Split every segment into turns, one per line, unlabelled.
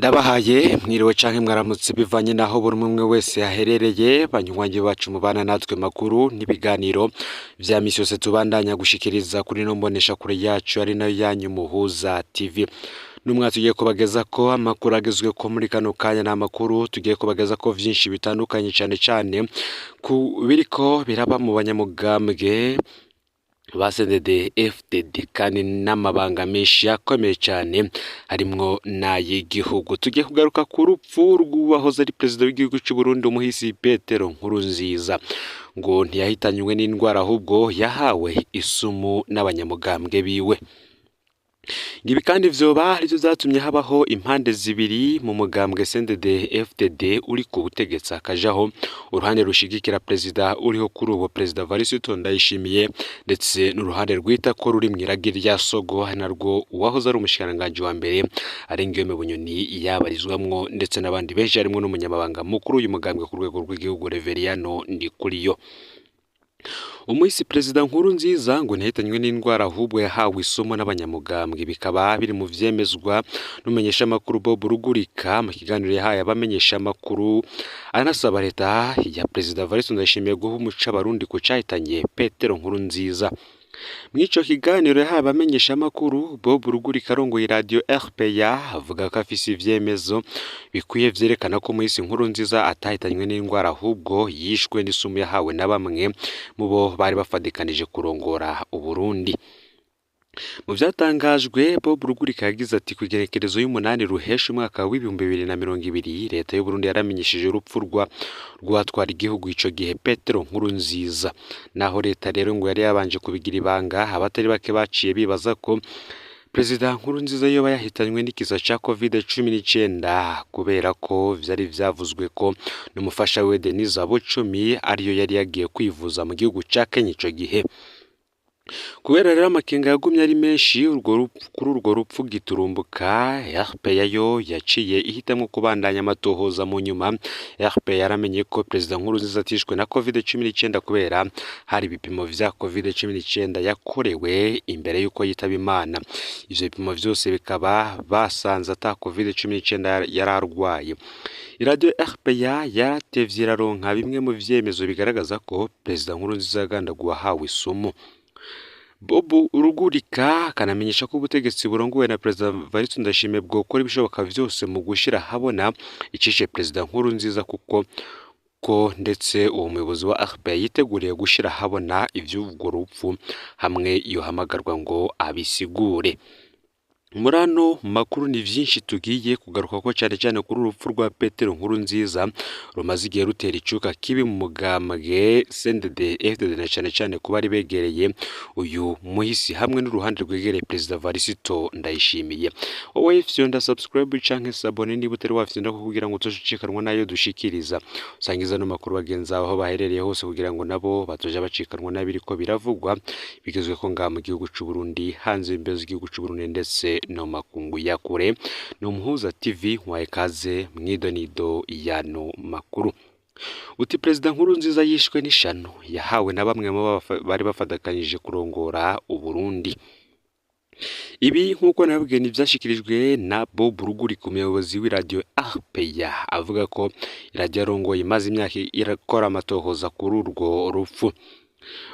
Ndabahaye mwiriwe canke mwaramutse bivanye naho buri umwe wese aherereye, banywanyi bacu mubana natwe makuru n'ibiganiro vya misi yose tubandanya gushikiriza kuri no mbonesha kure yacu ari nayo yanyu Muhuza TV. Numwa tugiye kubageza ko amakuru agezwe ko muri kano kanya, ni amakuru tugiye kubageza ko vyinshi bitandukanye, cane cane ku biriko biraba mu banyamugambwe ba CNDD FDD, kandi n'amabanga menshi akomeye cyane harimwo n'ay'igihugu. Tugiye kugaruka ku rupfu rw'uwahoze ari perezida w'igihugu cy'u Burundi, umuhisi Petero Nkurunziza. Ngo ntiyahitanywe n'indwara, ahubwo yahawe isumu n'abanyamugambwe biwe. Ibi kandi vyoba arivyo vyatumye habaho impande zibiri mu mugambwe CNDD FDD uri ku butegetsi, hakajaho uruhande rushigikira perezida uriho kuri ubu, Perezida Evariste Ndayishimiye, ndetse n'uruhande rwita ko ruri mw'iragi rya Sogo, narwo uwahoze ari umushikiranganji wa mbere Guillaume Bunyoni yabarizwamwo, ndetse n'abandi benshi harimwo n'umunyamabanga mukuru w'uyu mugambwe ku rwego rw'igihugu, Reveriyano Ndikuriyo. Umuhisi Perezida Nkurunziza ngo ntiyahitanywe n'indwara, ahubwo yahawe isomo n'abanyamugambwe. Bikaba biri mu vyemezwa n'umumenyeshamakuru Bob Rugurika mu kiganiro yahaye abamenyeshamakuru, anasaba leta ya Perezida Evariste Ndayishimiye guha umuco abarundi ku cahitanye Petero Nkurunziza. Mw'ico kiganiro yahaye abamenyeshamakuru, Bob Rugurika arongoye iradiyo RPA avuga ko afise ivyemezo bikwiye vyerekana ko umuhisi Nkurunziza atahitanywe n'indwara, ahubwo yishwe n'isumu yahawe na bamwe mu bo bari bafadikanije kurongora Uburundi. Mu vyatangajwe, Bob Rugurika yagize ati: "Kw'igenekerezo y'umunani ruhesha umwaka w'2020, leta y'Uburundi yaramenyesheje urupfu rw'uwatwara igihugu ico gihe, Petero Nkurunziza. Naho leta rero ngo yari yabanje kubigira ibanga, abatari bake baciye bibaza ko Perezida Nkurunziza yoba yahitanywe n'ikiza ca Covid-19, kubera ko vyari vyavuzwe ko n'umufasha wiwe Denise Bucumi ariyo yari yagiye kwivuza mu gihugu ca Kenya ico gihe. Kubera rero amakenga yagumye ari menshi kuri urwo rupfu giturumbuka, RPA yo yaciye ihitamwo kubandanya amatohoza. Mu nyuma RPA yaramenye ko Perezida Nkurunziza atishwe na Covid-19, kubera hari ibipimo vya Covid-19 yakorewe imbere y'uko yitaba Imana. Ivyo bipimo vyose bikaba basanze ata Covid-19 yari arwaye. Iradiyo RPA yaratevye iraronka bimwe mu vyemezo bigaragaza ko Perezida Nkurunziza yagandaguwe ahawe isumu." Bob Rugurika akanamenyesha ko ubutegetsi burongowe na Perezida Evariste Ndayishimiye bwokora ibishoboka vyose mu gushira ahabona icishe Perezida Nkurunziza, kuko ko ndetse uwo muyobozi wa RPA yiteguriye gushira ahabona ivy'urwo rupfu hamwe yohamagarwa ngo abisigure. Muri ano makuru ni vyinshi tugiye kugaruka ko, cane cane kuri urupfu rwa Petero Nkurunziza rumaze igihe rutera icuka kibi mu mugambwe CNDD FDD, na cane cane ku bari begereye uyu muhisi hamwe n'uruhande rwegereye Perezida Evariste Ndayishimiye. Wowe fyonda subscribe canke s'abonner niba utari wafyonda ko, kugira ngo utoshikanwa nayo dushikiriza. Usangiza no makuru bagenzi aho baherereye hose, kugira ngo nabo batoja bacikanwa n'abiriko biravugwa bigezwe ko ngaha mu gihugu c'u Burundi, hanze y'imbibe z'igihugu c'u Burundi, ndetse no makungu ya kure. Ni Umuhuza TV waye kaze mwidonido yano makuru. Uti Perezida Nkurunziza yishwe n'ishano yahawe na bamwe mu bari bafadakanije kurongora Uburundi. Ibi, nk'uko nababwiye, ntivyashikirijwe na Bob Rugurika, umuyobozi w'iradiyo RPA, avuga ko iradiyo arongoye imaze imyaka irakora amatohoza kuri urwo rupfu.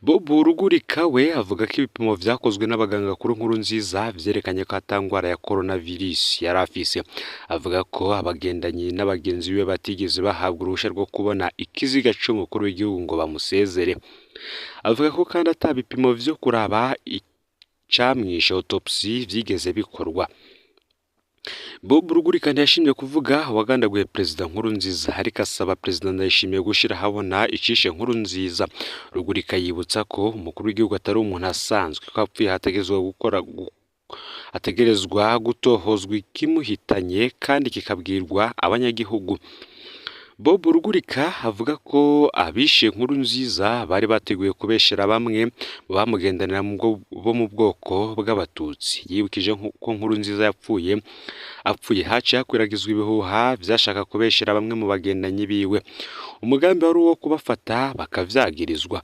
Bob Rugurika we avuga ko ibipimo vyakozwe n'abaganga kuri Nkurunziza vyerekanye ko ata ngwara ya coronavirus yari afise. Avuga ko abagendanyi n'abagenzi biwe batigeze bahabwa uruhusha rwo kubona ikiziga c'umukuru w'igihugu ngo bamusezere. Avuga ko kandi ata bipimo vyo kuraba icamwishe, autopsy, vyigeze bikorwa. Bob Rugurika ntiyashimye kuvuga uwagandaguye Perezida Nkurunziza, ariko asaba Perezida Ndayishimiye gushira ahabona icishe Nkurunziza. Rugurika yibutsa ko umukuru w'igihugu atari umuntu asanzwe, ko apfuye hategerezwa gukora hategerezwa gutohozwa ikimuhitanye kandi kikabwirwa abanyagihugu. Bob Rugurika avuga ko abishe Nkurunziza bari bateguye kubeshera bamwe mu bamugendanira bo mu bwoko bw'abatutsi. Yibukije ko Nkurunziza yapfuye apfuye haciye hakwiragizwa ibihuha vyashaka kubeshera bamwe mu bagendanyi biwe. Umugambi wari uwo kubafata bakavyagirizwa.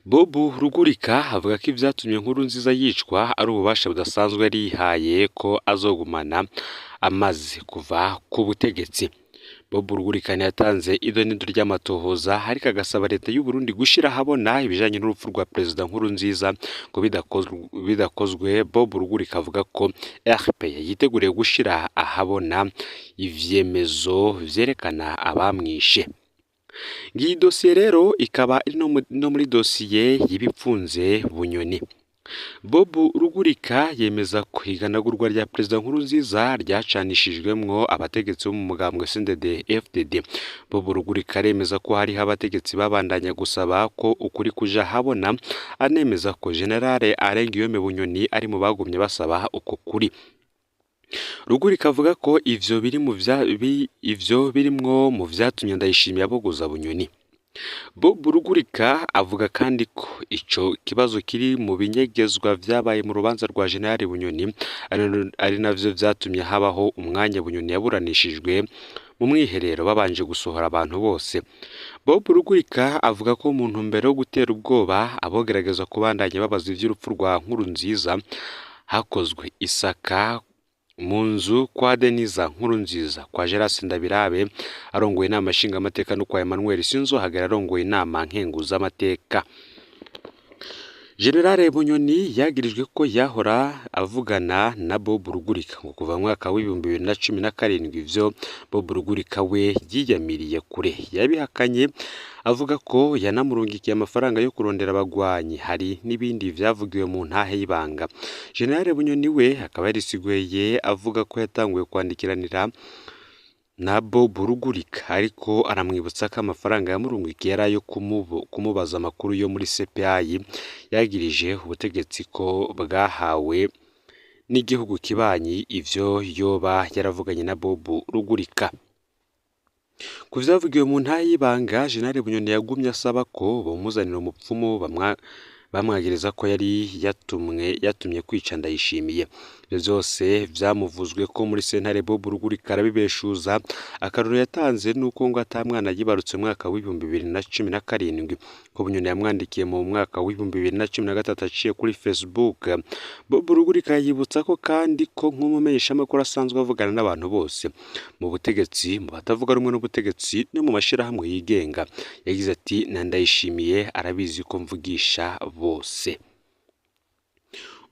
Bob Rugurika avuga ko ivyatumye Nkurunziza yicwa ari ububasha budasanzwe yari yihaye ko azogumana amaze kuva ku butegetsi. Bob Rugurika yatanze idonido ry'amatohoza, ariko agasaba leta y'u Burundi gushira ahabona ibijanye n'urupfu rwa Perezida Nkurunziza ngo bidakozwe. Bob Rugurika avuga ko RPA yiteguriye gushira ahabona ivyemezo vyerekana abamwishe. Ngiyi dosiye rero ikaba iri no muri dosiye y'ibipfunze Bunyoni. Bob Rugurika yemeza ko iganagurwa rya Perezida Nkurunziza ryacanishijwemwo abategetsi bo mu mugambwe CNDD FDD. Bob Rugurika aremeza ko hariho abategetsi babandanya gusaba ko ukuri kuja habona, anemeza ko General Alain Guillaume Bunyoni ari mu bagumye basaba uko kuri. Rugurika avuga ko ivyo biri mu ivyo birimwo mu vyatumye Ndayishimiye abogoza Bunyoni. Bob Rugurika avuga kandi ko ico kibazo kiri mu binyegezwa vyabaye mu rubanza rwa General Bunyoni, ari navyo vyatumye habaho umwanya Bunyoni yaburanishijwe mu mwiherero babanje gusohora abantu bose. Bob Rugurika avuga ko mu ntumbero yo gutera ubwoba abogerageza kubandanya babaza ivy'urupfu rwa Nkurunziza, hakozwe isaka mu nzu kwa Denise Nkurunziza, kwa Gerase Ndabirabe arongoye inama nshingamateka no kwa Emmanuel Sinzohagera arongoye inama nkenguzamateka. General Bunyoni yagirijwe ko yahora avugana na Bob Rugurika ngo kuva mu mwaka w'2017, ivyo Bob Rugurika we yiyamiriye kure, yabihakanye avuga ko yanamurungikiye amafaranga yo kurondera abagwanyi. Hari n'ibindi vyavugiwe mu ntahe y'ibanga. General Bunyoni we akaba yarisiguye avuga ko yatanguye kwandikiranira na Bob Rugurika, ariko aramwibutsa ko amafaranga yamurungikiye yari ayo kumubaza amakuru yo muri CPI yagirije ubutegetsi ko bwahawe n'igihugu kibanyi, ivyo yoba yaravuganye na Bob Rugurika. Ku vyavugiwe mu ntahe y'ibanga, General Bunyoni yagumye asaba ko bomuzanira umupfumu bamwagiriza ko yari yatumye kwica Ndayishimiye. Ivyo vyose vyamuvuzwe ko muri sentare Bob Rugurika arabibeshuza. Akarorero yatanze nuko ngo ata mwana yibarutse mu mwaka w'2017, ko Bunyoni yamwandikiye mu mwaka w'2013 aciye kuri Facebook. Bob Rugurika yibutsa ko kandi ko nk'umumenyeshamakuru asanzwe avugana n'abantu bose mu butegetsi, mu batavuga rumwe n'ubutegetsi no mu mashirahamwe yigenga. Yagize ati: na Ndayishimiye arabizi ko mvugisha bose.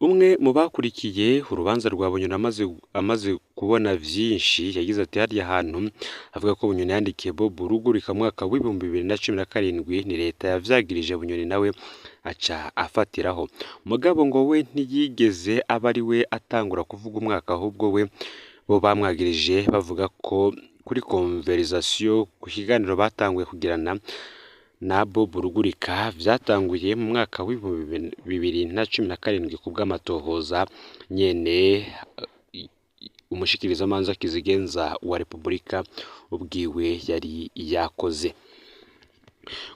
Umwe mu bakurikiye urubanza rwa Bunyoni amaze kubona vyinshi yagize ati: hariya hantu avuga ko Bunyoni yandikiye Bob Rugurika mu mwaka w'2017 ni leta yavyagirije Bunyoni, nawe aca afatiraho. Mugabo ngo we ntiyigeze aba ari we atangura kuvuga umwaka, ahubwo we bo bamwagirije bavuga ko kuri conversation ku kiganiro batanguye kugirana na Bob Rugurika vyatanguye mu mwaka w'2017 kubw'amatohoza nyene umushikirizamanza kizigenza wa Republika ubwiwe yari yakoze.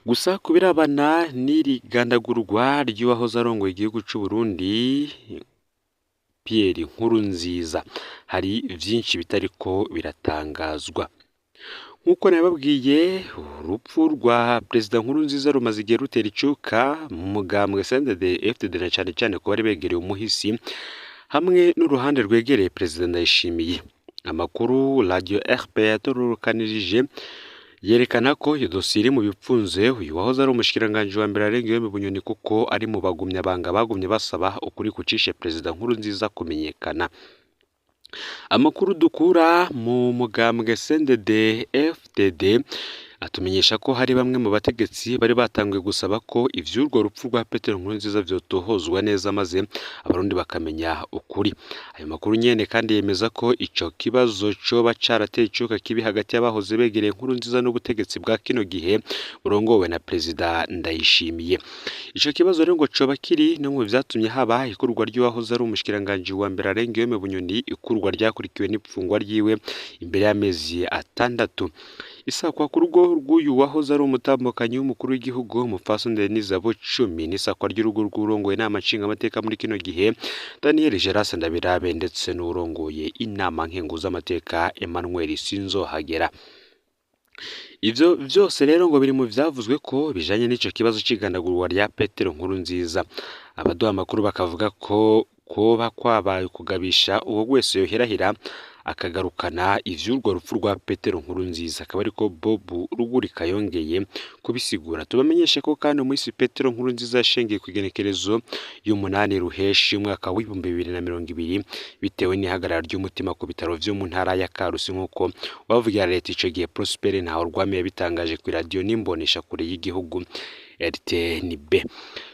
Gusa kubirabana n'iri gandagurwa ry'uwahoze arongoye igihugu c'u Burundi Pierre Nkurunziza, hari vyinshi bitariko biratangazwa. Nk'uko nababwiye, urupfu rwa Perezida Nkurunziza rumaze igihe rutera icuka mu mugambwe CNDD FDD, na cane cane ku bari begereye umuhisi hamwe n'uruhande rwegereye Perezida Ndayishimiye. Amakuru Radio RPA yatorokanirije yerekana ko iyo dosiye iri mu bipfunze uyu wahoze ari umushikiranganji wa mbere Alain Guillaume Bunyoni, kuko ari mu bagumyabanga bagumye basaba ukuri kucishe Perezida Nkurunziza kumenyekana. Amakuru dukura mu mugambwe CNDD FDD atumenyesha ko hari bamwe mu bategetsi bari batanguye gusaba ko ivy'urwo rupfu rwa Petero Nkurunziza vyotohozwa neza maze abarundi bakamenya ukuri. Ayo makuru nyene kandi yemeza ko ico kibazo coba carateye icuka kibi hagati y'abahoze begereye Nkurunziza n'ubutegetsi bwa kino gihe burongowe na Perezida Ndayishimiye. Ico kibazo rero ngo coba kiri no mu vyatumye haba ikurwa ry'uwahoze ari umushikiranganji wa mbere Alain Guillaume Bunyoni, ikurwa ryakurikiwe n'ipfungwa ryiwe imbere y'amezi 6. Isakwa ku rugo rw'uyu wahoze ari umutambukanyi w'umukuru w'igihugu Umupfasoni Denise Bucumi n'isakwa ry'urugo rw'urongoye inama nshingamateka muri kino gihe Daniel Gerase Ndabirabe ndetse n'urongoye inama nkenguzamateka Emmanuel Sinzohagera. Ivyo vyose rero ngo biri mu vyavuzwe ko bijanye n'ico kibazo c'igandagurwa rya Petero Nkurunziza. Abaduha amakuru bakavuga ko koba kwabaye kugabisha uwo wese yoherahira Akagarukana ivy'urwo rupfu rwa Petero Nkurunziza, akaba ariko Bob Rugurika yongeye kubisigura. Tubamenyeshe ko kandi umuhisi Petero Nkurunziza yashengeye kw'igenekerezo y'umunani Ruheshi umwaka w'2020 bitewe n'ihagarara ry'umutima ku bitaro vyo mu ntara ya Karusi, nk'uko uwavugira leta ico gihe Prosper Ntahorwamiye yabitangaje kw'iradiyo n'imboneshakure y'igihugu RTNB.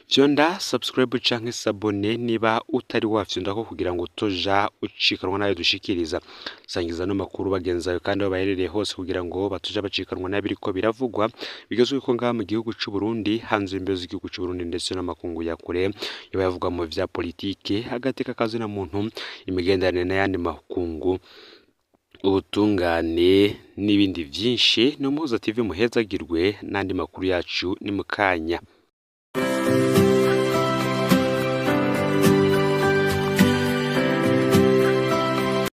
Fyonda subscribe canke s'abonner niba utari wafyondako kugira ngo utoja ucikanwa n'ayo dushikiriza. Sangiza ano makuru bagenzi bawe kandi aho baherereye hose kugira ngo batoja bacikanwa n'abiriko biravugwa bigezweko ngaha mu gihugu c'u Burundi, hanze y'imbibe z'igihugu c'u Burundi ndetse n'amakungu ya kure, yoba yavugwa mu vya politike, agateka kazina muntu, imigenderanire n'ayandi makungu, ubutungane n'ibindi vyinshi. Ni Umuhuza TV, muhezagirwe n'andi makuru yacu ni mukanya.